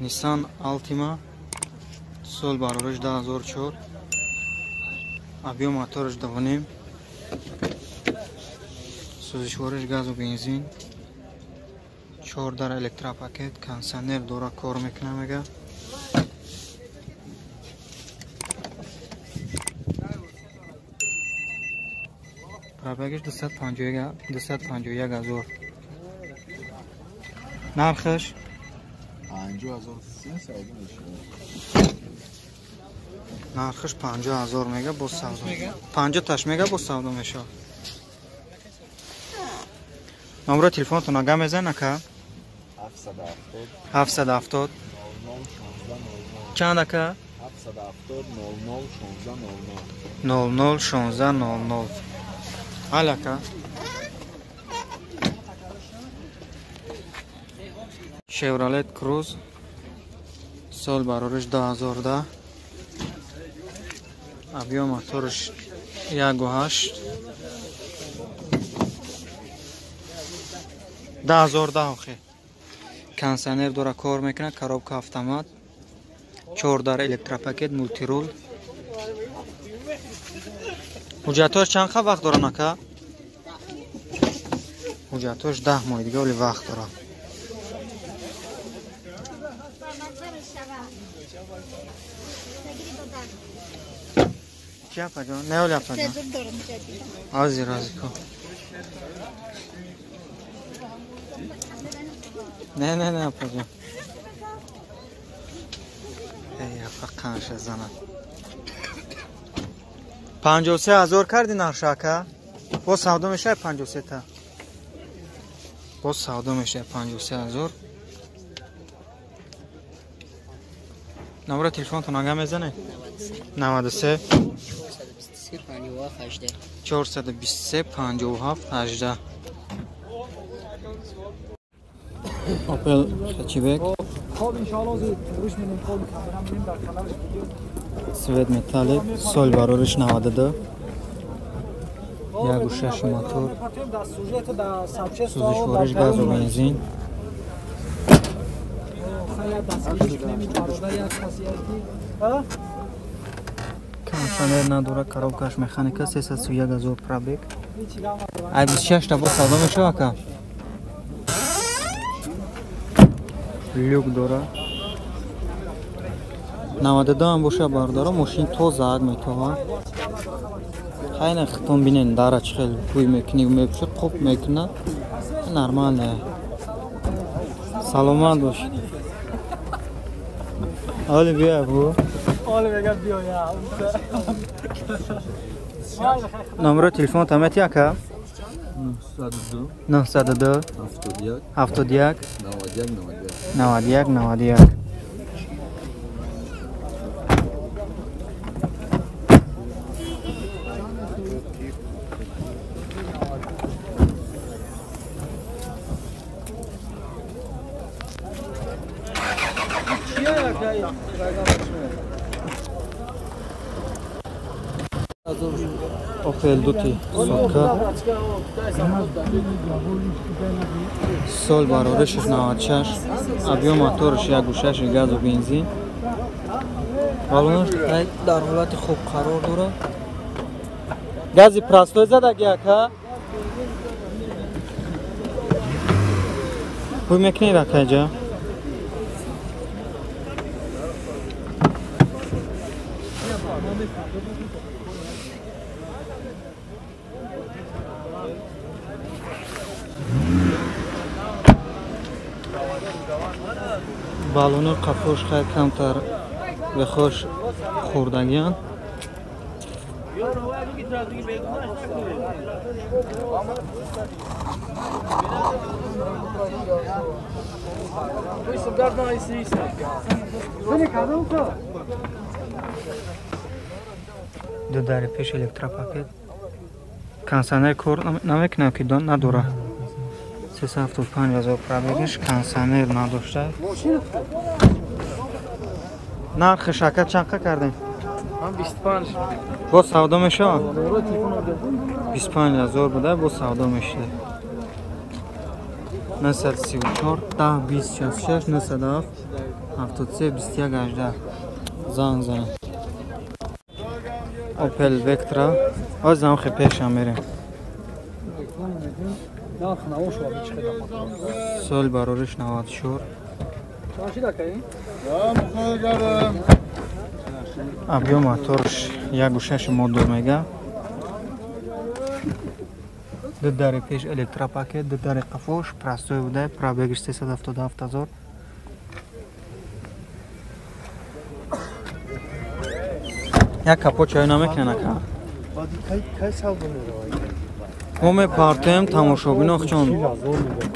Nissan Altima сол барориш 2004, объем мотораш 2.5, сӯзишвориш газу бензин, 4 дар электропакет, кондиционер дора, кор мекуна мега. Пробегиш 251 ҳазор. Нархаш 50,000 савдо мешавад. Нархаш 50,000 мега, боз савдо. 50 таш мега, боз савдо мешавад. Номро телефонтон ага мезан ака? 770 00 16 00. Чанд ака? 770 00 16 00. 00 16 00. Ҳал ака. Chevrolet Cruze сол барориш 2010, объем мотораш 1.8, 2010 охи. Кондиционер дора, кор мекунад, коробка автомат, 4 дар электропакет, мултирул. Ҳуҷҷатҳош чанд қа вақт доранд ака? Ҳуҷҷатҳош 10 моҳи дига оли вақт дорад. Чи апаҷон? Не оли апаҷон? Ҳозир, ҳозир ко. Не, не, не апаҷон. Эй, апа қанша занад. 53,000 карди нарша ака? Боз савдо мешавад 53 та? Боз савдо мешавад 53,000. Номро телефонтон ага мезанед? 93 423 57 18. Opel Hatchback. Свет металлик, сол барориш 92, 1.6 мотор, сӯзишвориш газу бензин. Кондиционер надора, коробкаш механика, 331,000 пробег. Ай 26 та боз савдо мешава ака? Люк дора. 92 ҳам боша бардора, мошин тоза ак метова. Хайна хитон бинен дара чӣ хел бӯй мекунӣ, мепӯша, қоп мекуна. Нормально. Саломат бош. Оли бия бу. Оли мегам биё я. Номро телефон тамети ака? 902 902 71 71 91 91. 91 91. Opel Duty сотка, сол бароришаш 96, объем мотораш 1.6, газу бензин. Балонаш дар ҳолати хуб қарор дорад. Гази простой задаги ака? Бӯй мекунед акаҷа? Балони қафош хай камтар бехош хӯрдагианд. Ду дари пеш электропакет. Кондиционер кор намекунад ки надора. 375,000 пробегиш, кондиционер надошта. Нархи шака чанд қа кардем? 25. Боз савдо мешавад? 25,000 буда, боз савдо мешавад. 934 10 20 66 907 73 21 18 занг занед. Opel Vectra. Оз нам хе пешам мерем. Сол барориш 94. Объем моторш 1.6 модул мега. Ду дари пеш электропакет, ду дари қафош простой буда, пробегиш 377 ҳазор. Як капот чой намекунад ака. Мо мепартоем тамошобино чун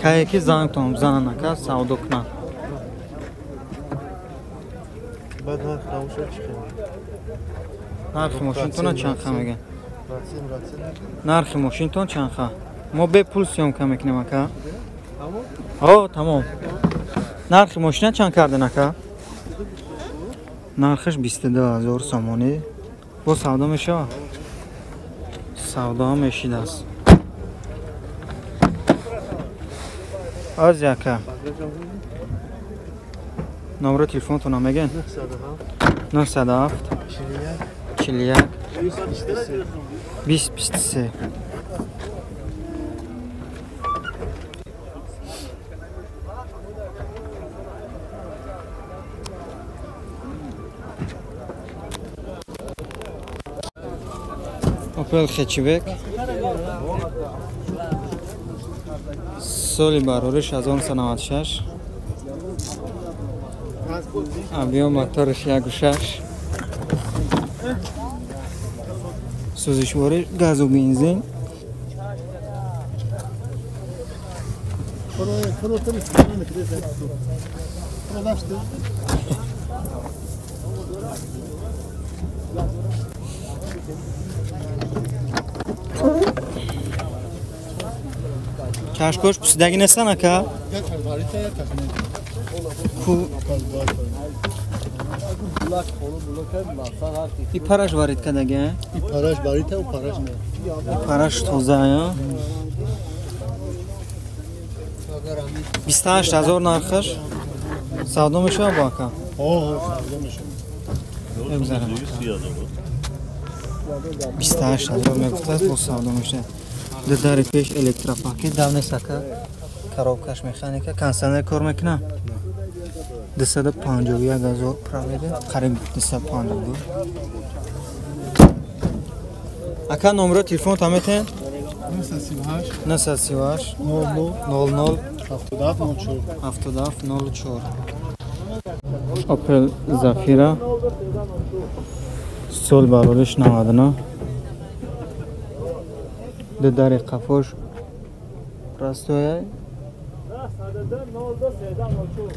кае ки зангтон бизананд ака савдо кунанд. Нархи мошинтона чанд ха мегӯянд? Нархи мошинтон чанд ха? Мо бепул съёмка мекунем ака. О, тамом. Нархи мошина чанд карден ака? Нархаш 22 ҳазор сомонӣ. Бо савдо мешавад? Савдо мешидааст. Оз яка. Номери телефонтона мегӯед? 907 41 20 23. Opel Hatchback соли барориш 1996. Объем моториш 1.6. Сӯзишворӣ газу бензин. Чашкош пусидаги нестан ака? И параш варид кадаги? И параш варита, у параш не. И параш тоза, я? 28 ҳазор нархаш. Савдо мешавад бо ака? Савдо мешавад. Мегузарам. 28 ҳазор мегуфтааст, бо савдо мешавад. Ду дари пеш электропакет, дав нест ака. Коробкаш механика, кондиционер кор мекунад? 251 ҳазор пробега, қариб 252. Ака номеро телефонта метен? 938 938 00 00 77 04 77 04. Opel Zafira сол барориш 99. Ду дари қафош простоя.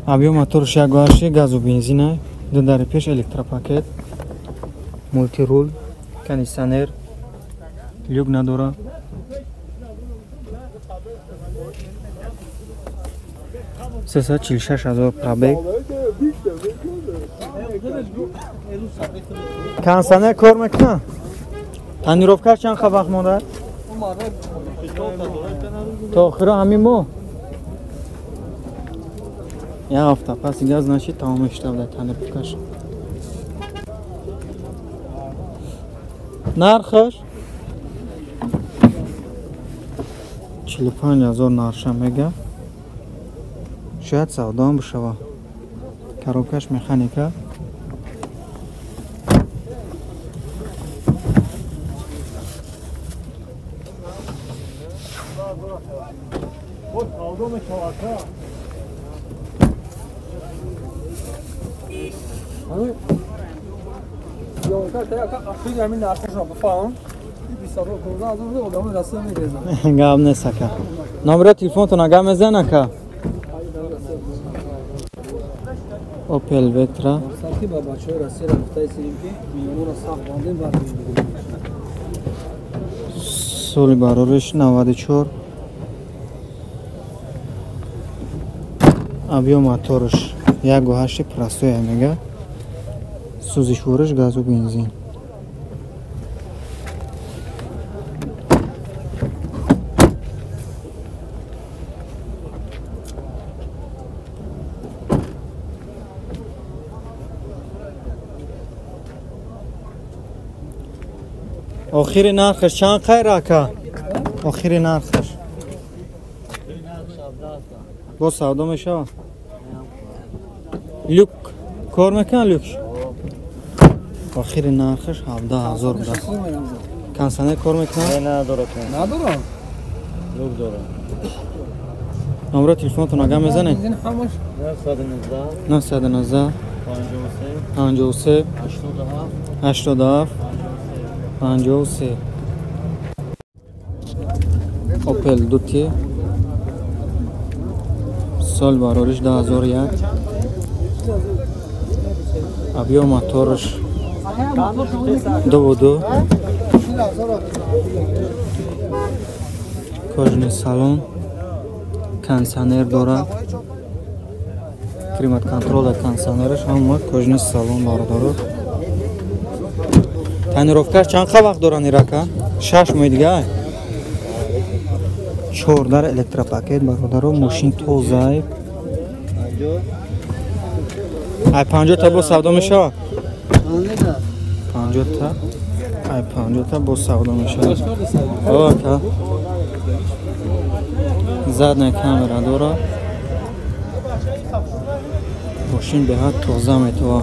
Объем моторш 1.8 газу бензина. Ду дари пеш электропакет, мултирул, кондиционер, люк надора. 346 ҳазор пробег. Кондиционер кор мекунад? Тонировкаш чанд вақт монда? То охиро ҳамин моҳ? Як ҳафта пас дигар значит тамом мешавад тонировкаш. Нархаш 45 ҳазор нарша мега. Шояд савдоам бишавад. Коробкаш механика. Гап нест ака. Номери телефонтона гап мезан ака? Opel Vectra. Соли барориш 94. Объем моторш 1.8 простой мега. Сӯзишвориш газу бензин. Охири нархаш чанд хайр ака? Охири нархаш. Боз савдо мешавад? Люк кор мекунад люк? Охири нархаш 17,000 будааст. Кондиционер кор мекунад? Не, надорад. Надорад? Люк дорад. Номеро телефонатон агар мезанед? 919 919 53 87 53. Opel 2T сол барориш 2001. Объем мотораш 2.2. Кожаный салон, кондиционер дорад, климат контрол кондиционераш ҳама кожаный салон бародаро. Тонировкаш чанд вақт доранд ирака? 6 моҳи дига. 14 электропакет бародаро, мошин тозай. Ай 50 та бо савдо мешавад? 50 та. Ай 50 та бо савдо мешавад. Ока. Задняя камера дора. Мошин беҳад тоза метова.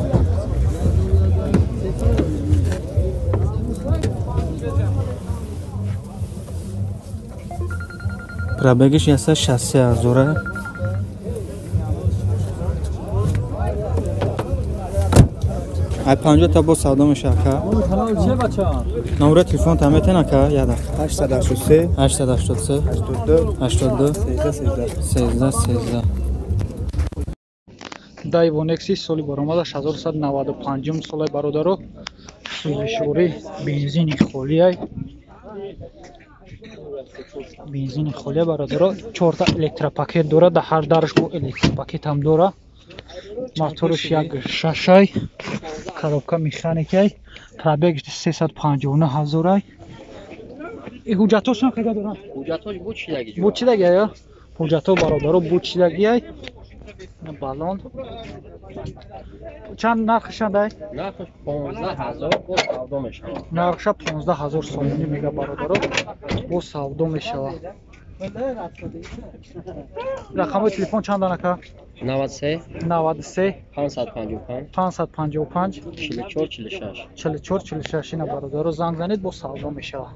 Пробегиш 163,000. Ай 50 та боз савдо меша ака. Номеро телефон та метен ака? Я дақиқа. 883 883 82 82 13 13 13. Daewoo Nexus соли баромадаш 1995 солаи бародаро. Сӯзишворӣ бензини холиай. Бензини холия бародаро. 4 та электропакет дорад, дар ҳар дараш бо электропакет ҳам дорад. Мотораш 1.6-ай, коробка механикай, пробегаш 359,000-ай. Ҳуҷҷатош чанд қайда дорад? Ҳуҷҷатош бучидаги. Бучидаги ё? Ҳуҷҷато бародаро бучидагиай. Балон. Чанд нархаш чандай? Нархаш 15,000 бо савдо мешавад. Нархша 15,000 сомонӣ мега бародаро, бо савдо мешавад. Рақамҳои телефон чанд анака? 93 93 555 555 44 46 44 46. Ина бародаро занг занед, бо савдо мешавад.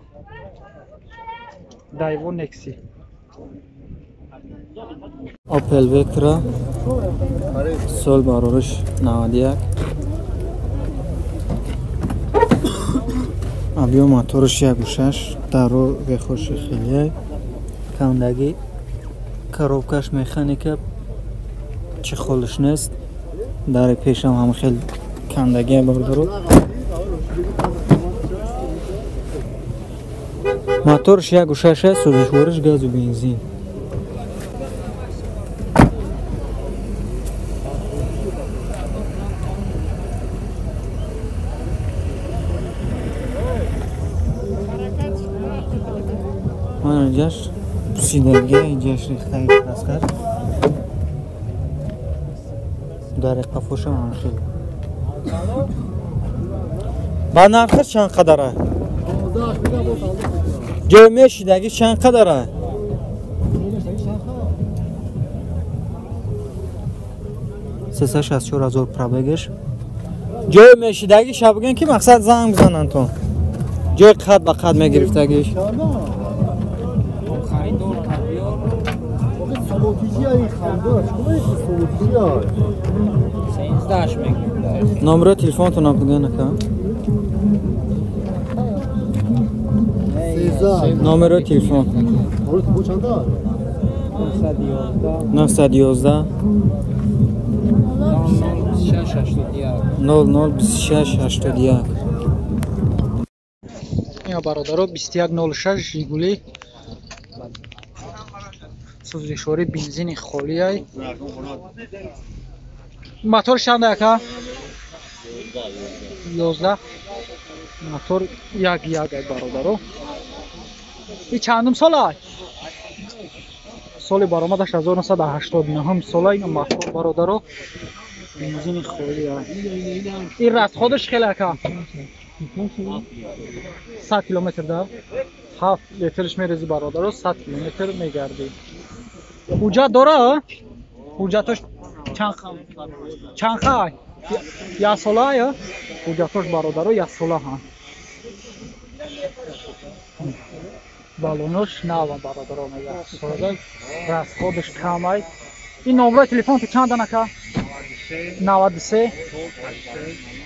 Daewoo Nexi. Opel Vectra сол барориш 91. Объем мотораш 1.6, даро вехоши хеле кандагӣ, коробкаш механика, чехолш нест, дари пешам ҳам хел кандагӣ бародаро. Моторш 1.6, сӯзишвориш газу бензин. Ман инҷаш пусидагия, инҷаш рехтаги краскаш. Дари қафошам ҳам хел. Ба нархаш чанд қадара? Ҷой мешидаги чанд қадара? 364,000 пробегаш. Ҷой мешидаги шаб бигӯен ки мақсад занг бизананд то. Ҷой қад ба қад мегирифтагиш. Номеро телефонатон бигӯен ака. Номеро телефон 911 00 26 81. Ина бародаро 2106 Жигули сӯзишворӣ бензини холиай. Мотор чанд ака? 11. Мотор 1.1 ай бародаро. И чандум солай? Соли баромадаш 1989 сола. Ина мотор бародаро бензини холиай. Ин расходаш хеле ака? 100 километр да 7 литрш мерези бародаро 100 километр мегардӣ. Ҳуҷҷат дора? Ҳуҷҷатош чанд ха? Як сола ё? Ҳуҷҷатош бародаро як сола ҳа. Балонош нава бародаро мегӯяд. Сода расходаш камай. Ин номрои телефон ту чанд анака? 93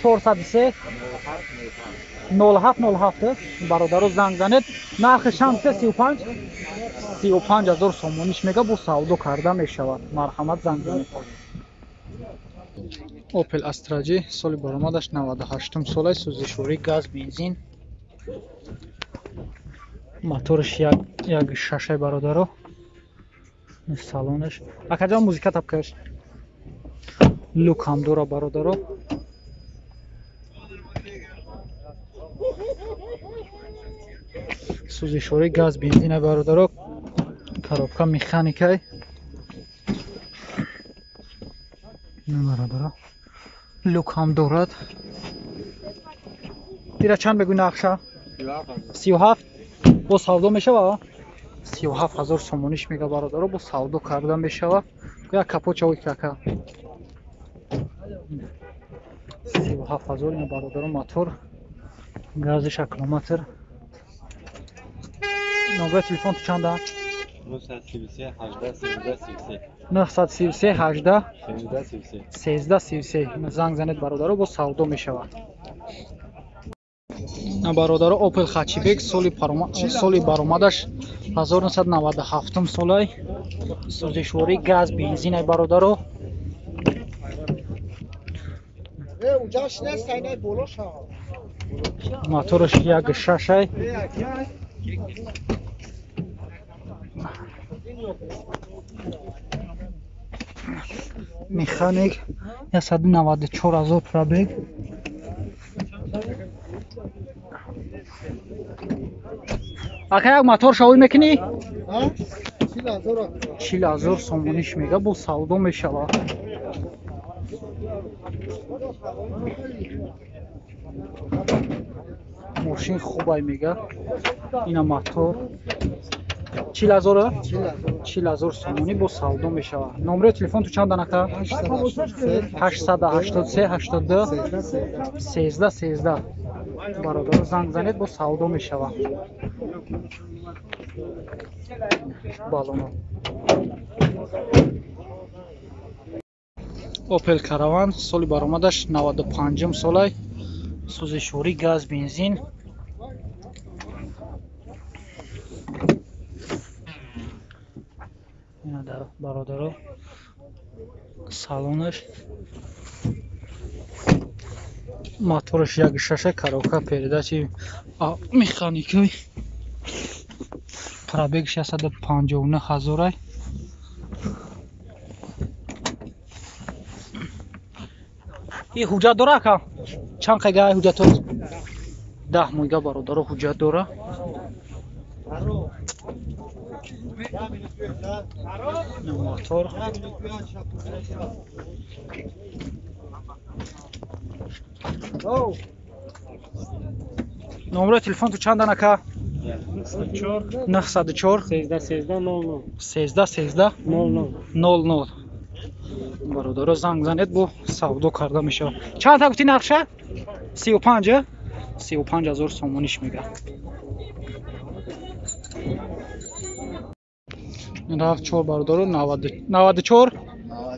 403 07 07. Бародаро занг занед. Нархи шам 35 35 ҳазор сомониш мега, бо савдо карда мешавад. Марҳамат, занг занед. Opel Astra G соли баромадаш 98 солаи, сӯзишворӣ, газ, бензин. Мотораш як шашай бародаро. Салонаш. Акаҷон музика тапкаш. Люк ҳам дора бародаро. Сӯзишворӣ, газ, бензина бародаро. Коробка механикай. Бародаро. Люк ҳам дорад. Ира чанд бегӯй нақша? 37. Бо савдо мешава? 37 ҳазор сомониш мега бародаро, бо савдо карда мешава. Як капоча ой кака. 37 ҳазор ина бародаро мотор. Газиш аккумулятор. Номер телефон ту чанда? 933 18 13 33. 933 18 13 33. 13 33. Занг занед бародаро, бо савдо мешавад. Бародаро Opel Hatchback соли баромадаш 1997 солай, сӯзишворӣ, газ, бензинай бародаро. Мотораш як шашай. Механик 194 ҳазор пробег. Ака як мотор шавӣ мекунӣ? 40 ҳазор сомониш мега, бо савдо мешава. Мошин хубай мега. Ина мотор 40 ҳазор? 40 ҳазор сомонӣ бо савдо мешава. Номери телефон ту чанд анака? 883 82 13 13. Бародаро занг занед, бо савдо мешава. Балоно. Opel Caravan соли баромадаш 95 солай, сӯзишворӣ, газ, бензин. Ина бародаро салонаш. Мотораш як шаша, коробка передачи механикаи. Пробег 659 ҳазорай. И ҳуҷҷат дора ака? Чанд қайга ҳуҷҷатот? 10 мойга бародаро ҳуҷҷат дора. Мотор. Номери телефон ту чанд анака? 904 13 13 00. 13 13 00. 00. Бародаро занг занед, бо савдо карда мешавад. Чанд та гуфти нақша? 35? 35 ҳазор сомониш мега. Рафт 4 бародаро 94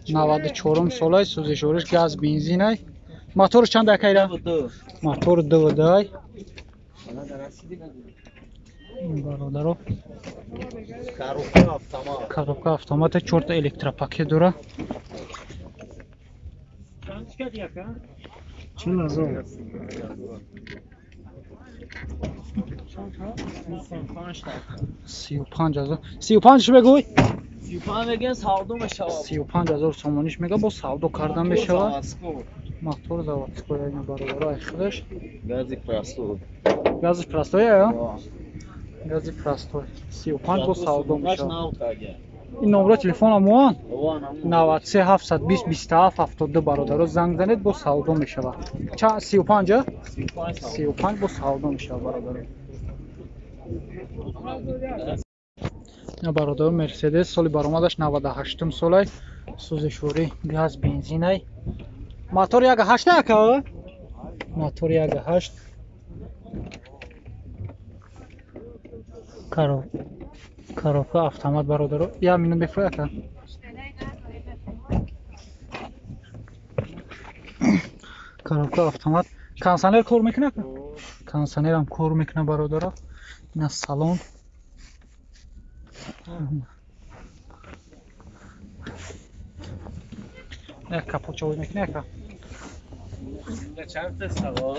94 солай, сӯзишвориш, газ, бензинай. Моторш чанд акайра? Мотор 2.2. Бародаро коробка автомата, 4 электропакет дора. 40 ҳазор. 35 ҳазор. 35 мегӯй? 35 мегӯян, савдо мешавад. 35 ҳазор сомониш мега, бо савдо карда мешавад. Мотор заводской ина бародаро ай худаш. Гази простой. Гази простой ё? Гази простой. 35 бо савдо мешавад. Ин номро телефон амуан 93 720 27 72 бародаро занг занед, бо савдо мешавад. Ча 35? 35 бо савдо мешавад бародаро. На бародаро Мерседес соли баромадаш 98 солай, сӯзишворӣ газ бензинай. Мотор 1.8 ака? Мотор 1.8. Коробка автомат бародаро. Я минут бефрой ака. Коробка автомат. Кондиционер кор мекунад? Кондиционерам кор мекунад бародаро. Ина салон. Як капот чавоз мекунад ака? Чанд савол?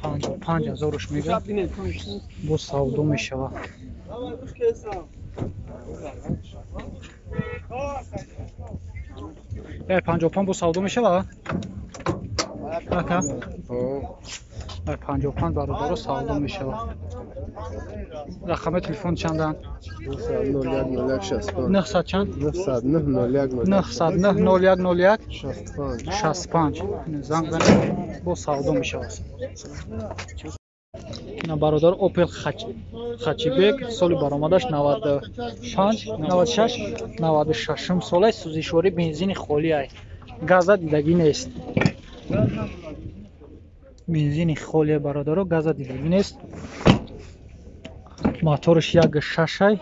55 ҳазорш мега. Бо савдо мешавад. Э 55 бо савдо мешавад? Ака? 55 бародаро савдо мешавад. Рақами телефон чанданд? 901 01 65. 900 чанд? 909 01 909 01 01 65. 65. Занг занед, бо савдо мешавад. Ина бародар Opel Хачибек соли баромадаш 95 96 96 солай, сӯзишворӣ бензини холӣ ай. Газа дидагӣ нест. Бензини холия бародаро, газа дидагӣ нест. Моторш 1.6 ай,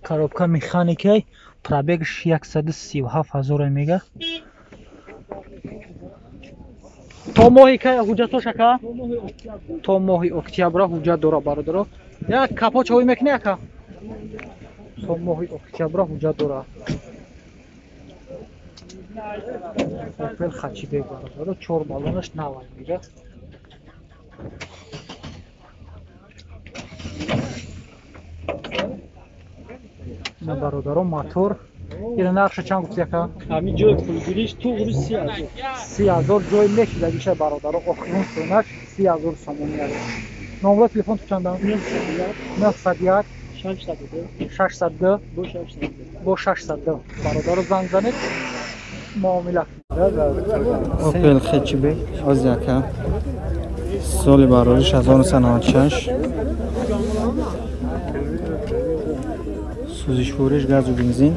коробка механикай, пробегш 137 ҳазор мега. То моҳи кай ҳуҷҷатош ака? То моҳи октябра ҳуҷҷат дора бародаро. Як капот чавой мекунӣ ака? То моҳи октябра ҳуҷҷат дора. Opel Хачибек бародаро, 4 баллонаш навай мега. На бародаро мотор. Ина нархша чанд гуфти ака? Ҳамин ҷои пулгириш туғри 30,000. 30,000 ҷои мешидагиша бародаро, охирон сенаш 30,000 сомонӣ аст. Номро телефон ту чандам? 901 602 602 бо 602. Бо 602. Бародаро занг занед, муомила. Opel Hatchback Озяка соли барориш 1996, сӯзишвориш газу бензин.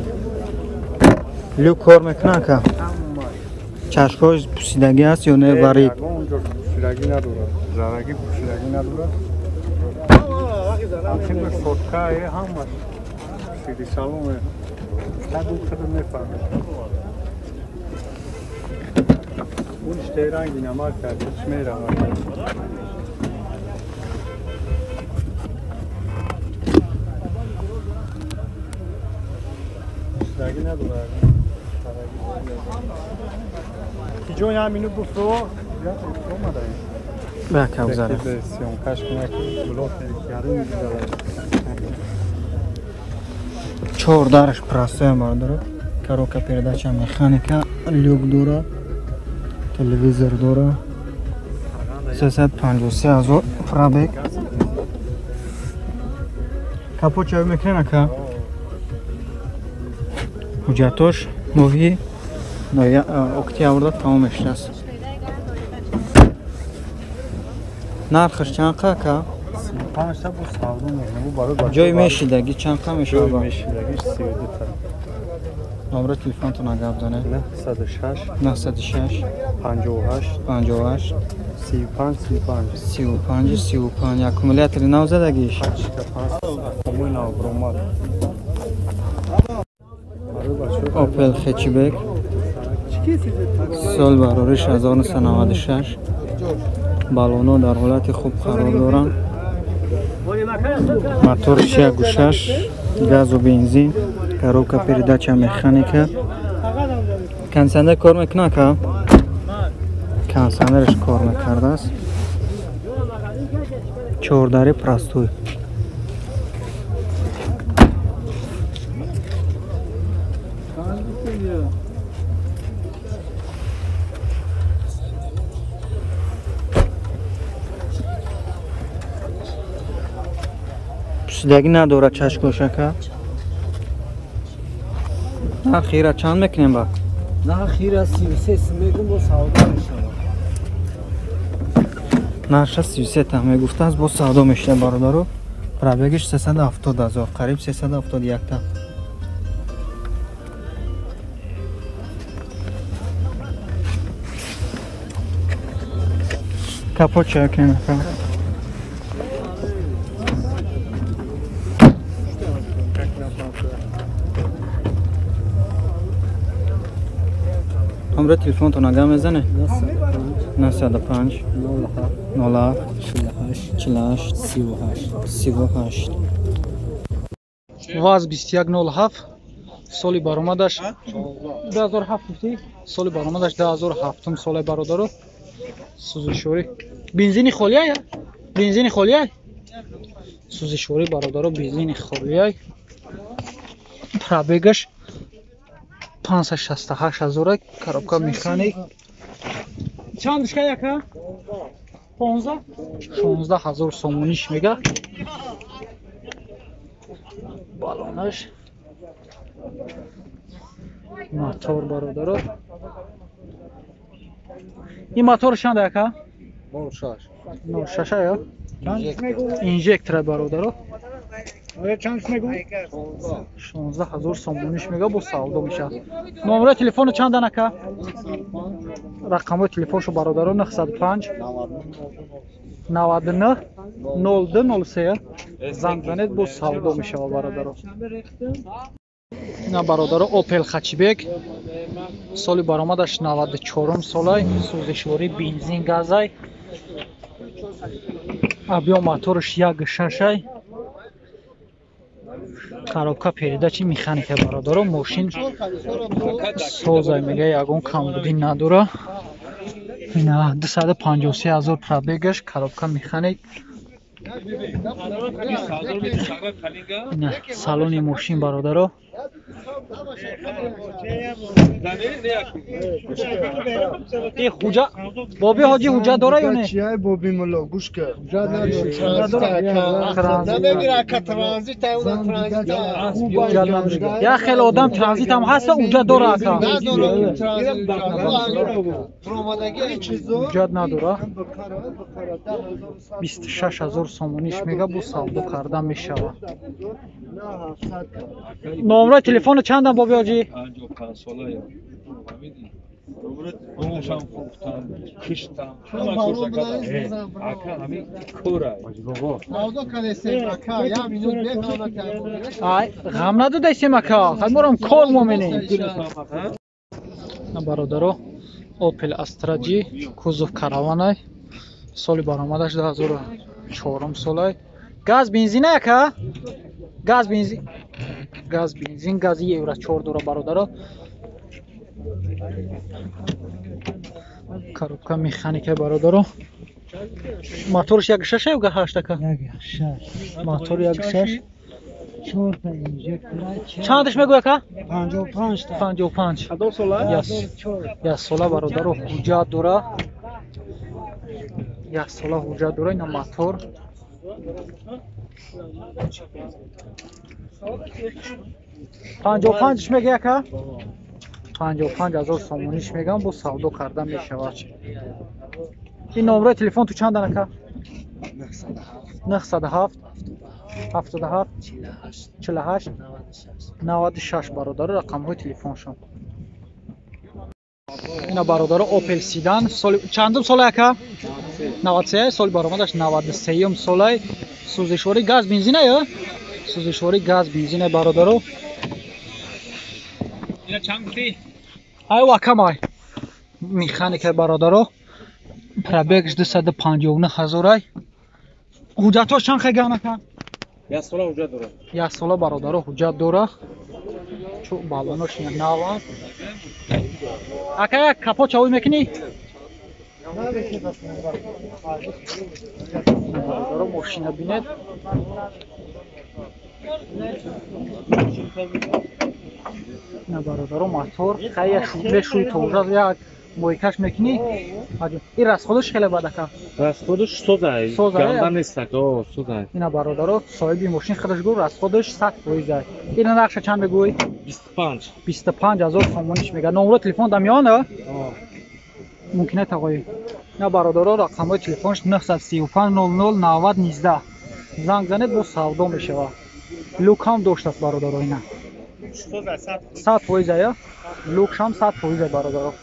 Люк кор мекунад ака? Чашкҳои пусидагӣ аст ё не варид? Ягон ҷо пусидагӣ надорад. Зарагӣ пусидагӣ надорад. Ҳамчун соткае ҳамаш. Сири саломе. Нагу худо мефаҳмед. Он штеранги намак кард, чӣ меравад. Пусидагӣ надорад. Ки ҷои ҳамину буфро, омадаем. Бака гузара. Съёмкаш кунак, блок гарин гузара. Чор дараш простой бародаро. Коробка передача механика, люк дора, телевизор дора. 353 ҳазор пробег. Капот чавӣ мекунем ака? Ҳуҷҷатош моҳи октябрда тамом мешудааст. Нархаш чанд қа ака? 35 та бо савдо мекунем. Бу барои бачаҳо. Ҷои мешидагӣ чанд қа ҷои мешавад? мешидагиш 32 та. Номро телефонтона гап занед. 906 906 58 58 35 35. 35 35. Аккумулятори нав задагиш? 85 аккумули нав бромад. Барои бачаҳо. Opel Hatchback сол барориш 1996, баллонҳо дар ҳолати хуб қарор доранд. Моторш 1.6 газу бензин, коробка передача механика. Кондиционер кор мекунад ака? Кондиционераш кор мекардааст. Чордари простой. Пусидагӣ надорад чашкош ака? Нархи ира чанд мекунем ба? Нархи ира 33 сум мегум, бо савдо мешавад. Нарша 33 та мегуфтааст, бо савдо мешавад бародаро. Пробегиш 370 ҳазор, қариб 371 та. Капот чая кунем ака. Ҳамра телефонтон ага мезане? 905 07 48 38 38. ВАЗ 2107 соли баромадаш 2007 гуфтӣ? Соли баромадаш 2007 соле бародаро. Сӯзишворӣ. Бензини холия? Бензини холия? Сӯзишворӣ бародаро, бензини холия. Пробегаш 568 ҳазор, коробка механик. Чанд дишка яка? 15? 16 ҳазор сомониш мега. Балонаш. Мотор бародаро. Ин мотор чанд яка? 06. 06 ё? Инжектор бародаро. Чанд мегӯ? 16 ҳазор сомониш мега, бо савдо мешавад. Номерои телефону чандан ака? Рақамҳои телефоншо бародаро 905 99 02 03. Занг занед, бо савдо мешавад бародаро. Ина бародаро Opel Hatchback соли баромадаш 94 солай, сӯзишворӣ бензин газай. Объем мотораш 1.6. Коробка передачи механика бародаро, мошин созай мега, ягон камбудӣ надора. Ина 253 ҳазор пробегаш, коробка механик. Ина салони мошин бародаро. Э хуҷа боби ҳоҷи ҳуҷҷат дора ё не? Чиай боби мулло гӯш кар. Ҳуҷҷат надора. Намегира ака транзит ай уна транзит. Я хеле одам транзит ҳам ҳаста, ҳуҷҷат дора ака. Надора транзит. Ҳуҷҷат надора. 26 ҳазор сомониш мега, бо савдо карда мешавад. Номерои телефону чандам боби ҳоҷӣ? 55 сола я. Фаҳмидӣ? Гӯшам фурӯхтам, киштам, ҳама корша кардам. Ака ҳамин кора. Савдо кардесем ака, як минут бехона кардем. Ай, ғам надодайсем ака, хай морам кор моменем. Бародаро, Opel Astra G кузов караванай. Соли баромадаш 2004 солай. Газ бензин ака? Газ бензин. Газ бензин, гази евро 4 дора бародаро. Коробка механика бародаро. Моторш 1.6 ё 8 ака? 1.6. Мотор 1.6. 4 та инжектор. Чандаш мегӯ ака? 55 та. 55. Кадом сола? Як сола бародаро ҳуҷҷат дора. Як сола ҳуҷҷат дора ина мотор. 55 мега ака? 55 ҳазор сомониш мегам, бо савдо карда мешавад. Ин номерои телефон ту чандан ака? 907 77 48 96 бародаро рақамҳои телефоншон. Ина бародаро Opel Sedan соли чандум сола ака? 93 соли баромадаш 93 солай. Сӯзишворӣ газ бензина ё? Сӯзишворӣ газ бензина бародаро. Ина чанд гуфтӣ? Ай вакамай. Механика бародаро. Пробегш 259 ҳазорай. Ҳуҷҷатҳош чанд хеган ака? Як сола ҳуҷҷат дора. Як сола бародаро ҳуҷҷат дора. Чу балонош нава. Ака як капот чавӣ мекунӣ? Бародаро мошина бинед. На бародаро мотор хая мешӯи то ужа як Мойкаш мекунӣ? Ин расходаш хеле бад ака. Расходаш созай. Ганда нест ака, о, созай. Ина бародаро, соҳиби мошин худаш гуфт расходаш 100%. Ина нархша чанд мегӯй? 25. 25 ҳазор сомониш мега. Номро телефон да миёна? Мумкин аст ағои. Ина бародаро, рақамҳои телефонш 935 00 90 19. Занг занед, бо савдо мешавад. Люк ҳам доштааст бародаро ина. 100% я? Люкшам 100% бародаро.